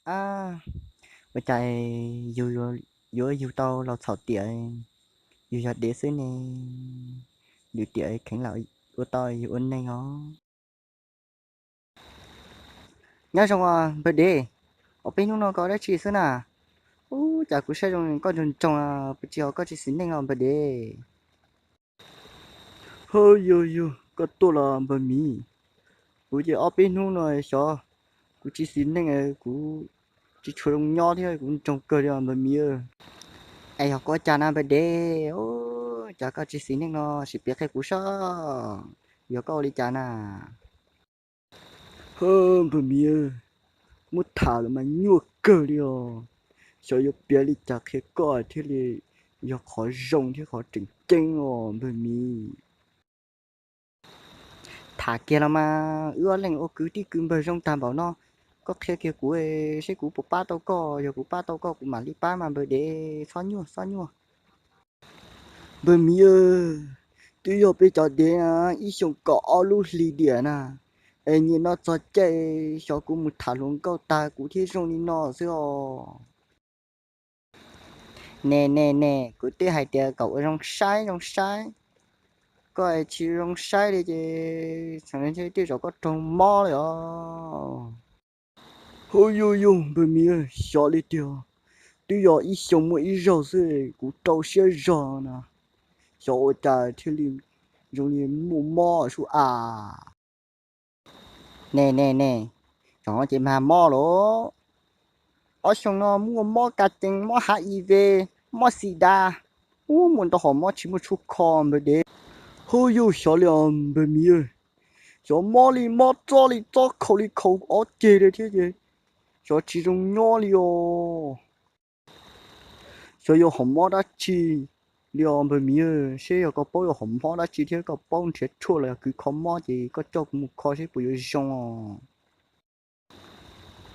Ab, ua cas yus yuav yug tau laus txhaum tiam, yus yog dev xwb ne, lwm tiam kheev lam ua tau yus ua neeg os. Nyob zoo os npawg dev, ob peb hnub no koj dab tsi xwb na? Ub, cas kuv saib zoo koj ntsoog ntsoog, puas tsis yog koj tsis xis neej os npawg dev? Hawb, yug yug koj tuaj los npawg miv? Kuv ces ob peb hnub no xyov kuv tsis xis neej, kuv tsis tshua zoo nyob thiab kuv ntsoog kawg li os npawg miv. Es yog koj cas na npawg dev? Cas koj tsis xis neej no sim piav qhia kuv saib, yog koj ua li cas na? Hawb, npawg miv, muab tham los mas nyuaj kawg li os. Xyov yuav piav li cas qhia koj thiaj li yog qhov zoo thiab qhov tseem ceeb os npawg miv. Tham kiag los mas wb ob leeg ua kwv tij kwv npawg zoo tag npaum no, koj qhia kiag kuv seb kuv puas pab tau koj, yog kuv pab tau koj kuv mam li pab mas npawg dev, txhob nyuaj txhob nyuaj. Npawg miv, twb yog peb cov dev ib xyoos kaum ob lub hli diam na, es nim no txog caij xyov kuv mus tham hluas nkauj tag kuv thiaj zoo li no xwb os. Ne ne ne, kuv twb hais tias kom ua zoo saib zoo saib, koj tsis zoo saib li ces tej zaum koj raug mob li os. Hawb, yug yug npawg miv, xyov li tiag, twb yog ib xyoos muaj ib zaug xwb kuv rau siab zog na, xyov ua cas thiaj li zoo li muaj mob sub as. Ne ne ne, zaum no ces mag mob lawm. Ob xyoos no muaj mob ka cees, mob HIV, mob SIDA, ub, muaj ntau hom mob tsis muaj tshuaj kho npawg dev. Hawb, yug xyov li os npawg miv, xyov mob li mob, txob li txob, khaus li khaus ob ceg li thiab ces xyov tsis zoo nyob li os. Xyov yog hom mob dab tsi li os npawg miv, seb yog koj paub yog hom mob dab tsi thiab koj paub nrhiav tshuaj los yog kws kho mob ces koj coj kuv mus kho seb puas yuav zoo os.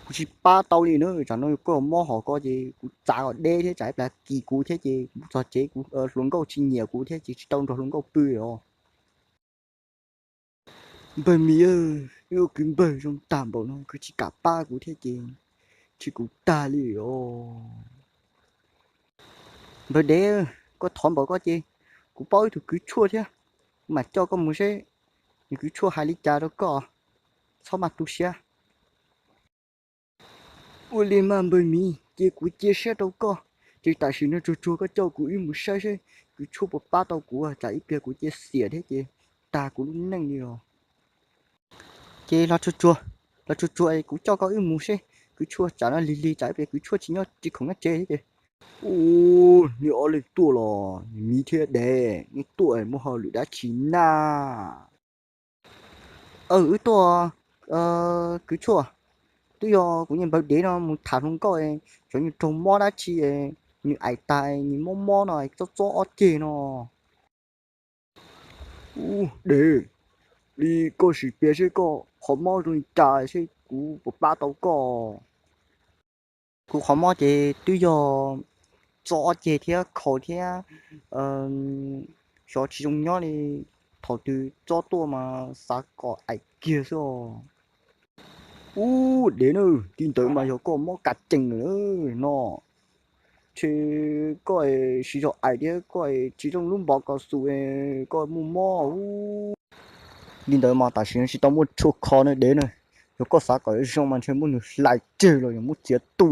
Kuv tsis pab tau li na, tsam no koj mob hom ko ces kuv txav kom deb thiab tsam ib plag kis kuv thiab ces kuv txog tsev kuv hluas nkauj tsis nyiam kuv thiab ces tsis tau nrog hluas nkauj pw os. Npawg miv, wb ua kwv npawg zoo tag npaum no koj tsis kam pab kuv thiab ces tsis kuv tag li os. Npawg dev, koj thov npaum ko ces kuv paub ib tug kws tshuaj thiab, kuv mam coj koj mus seb nws kws tshuaj hais li cas rau koj, txhob maj tu siab. Ua li mas npawg miv, ces kuv cia siab rau koj, ces tam sim no tsuag tsuag koj coj kuv wb mus saib seb kws tshuaj puas pab tau kuv, tsam ib pliag kuv cia xiam thiab ces tag kuv lub neej li os. Ces los tsuag tsuag, los tsuag tsuag kuv coj koj wb mus seb kws tshuaj tsam no lig lig tsam ib pliag kws tshuaj tsis nyob tsis khoom nyob tsev thiab ces. Ub, nej ob leeg tuaj los, miv thiab dev, nej tuaj muaj hauj lwm dab tsi na? Wb tuaj, kws tshuaj, twb yog kuv niag npawg dev no mus tham hluas nkauj, xyov nws raug mob dab tsi, nws aim tag nws mob mob no txob txob ob ceg no. Ub, dev, li koj sim piav seb koj qhov mob zoo li cas seb kuv puas pab tau koj. Kuv qhov mob ces twb yog txob ob ceg thiab khaus thiab, xyov tsis zoo nyob li, thaum twg txob tuaj mas xav kom aim kiag xwb os. Ub, dev na, li ntawd mas yog koj mob ka cees lawm no. Ces koj siv zog aim thiab koj tsis zoo lub npov kom xus, koj muaj mob ub. Li ntawd mas tam sim no tsis tau muaj tshuaj kho na dev na. Yog koj xav kom zoo mas ntshe muab nws hlais tseg los yog muab txiav tu,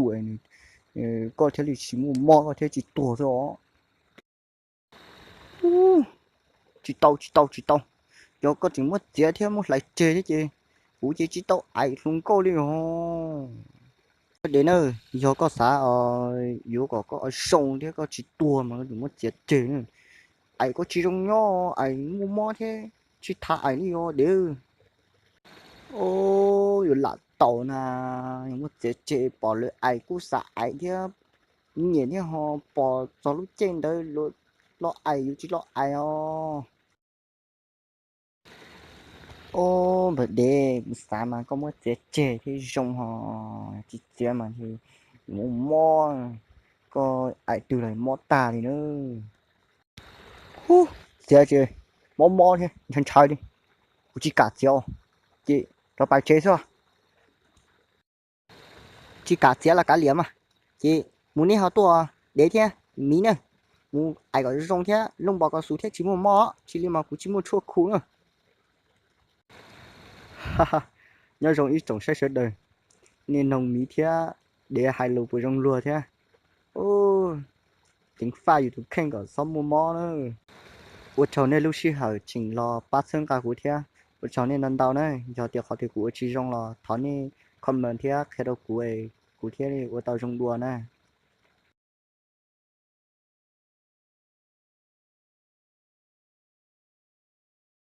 koj thiaj li tsis muaj mob koj thiaj tsis tuag xwb os. Tsis tau tsis tau tsis tau, yog koj tseem muab txiav thiab muab hlais tseg thiab ces kuv ces tsis tau aim hluas nkauj li os. Dev na, yog koj xav yuav kom koj zoo thiab koj tsis tuag mas koj tseem muab txiav tseg na. Aim koj tsis zoo nyob, aim muaj mob thiab tsis tau aim li os dev. Yuav lam tau na, yuav muab txiav tseg pom lawv aim kuj xav aim thiab, nyiam thiab ho pom txog lub caij ntawd los aim yus tsis los aim os. Ob npawg dev, kuv xav mas koj muab txiav tseg thiaj zoo ho, tsis txiav mas muaj mob, koj aim twg los mob tag li na. Hub, txiav ces mob mob thiab ntshaw ntshaw li, kuv tsis kam txiav ces rov pais tsev xwb. Tsis kam txiav los kav liam mas, ces mus nej ho tuaj dev thiab miv na, mus ais kom zoo thiab looj npos kom xus thiab tsis muaj mob, tsis li mas kuv tsis muaj tshuaj khu na. Nyob zoo ib tsoom saib sawv daws, nej noog miv thiab dev hais lus puas zoo luag thiab? Ceev faj yus tus kheej kom txhob muaj mob na. Ua tsaug nej lub sij hawm tseem los pab txhawb nqa kuv thiab, ua tsaug nej ntau ntau na. Yog tias qhov twg kuv ua tsis zoo los thov nej comment thiab qhia rau kuv, kuv thiaj li ua tau zoo dua na.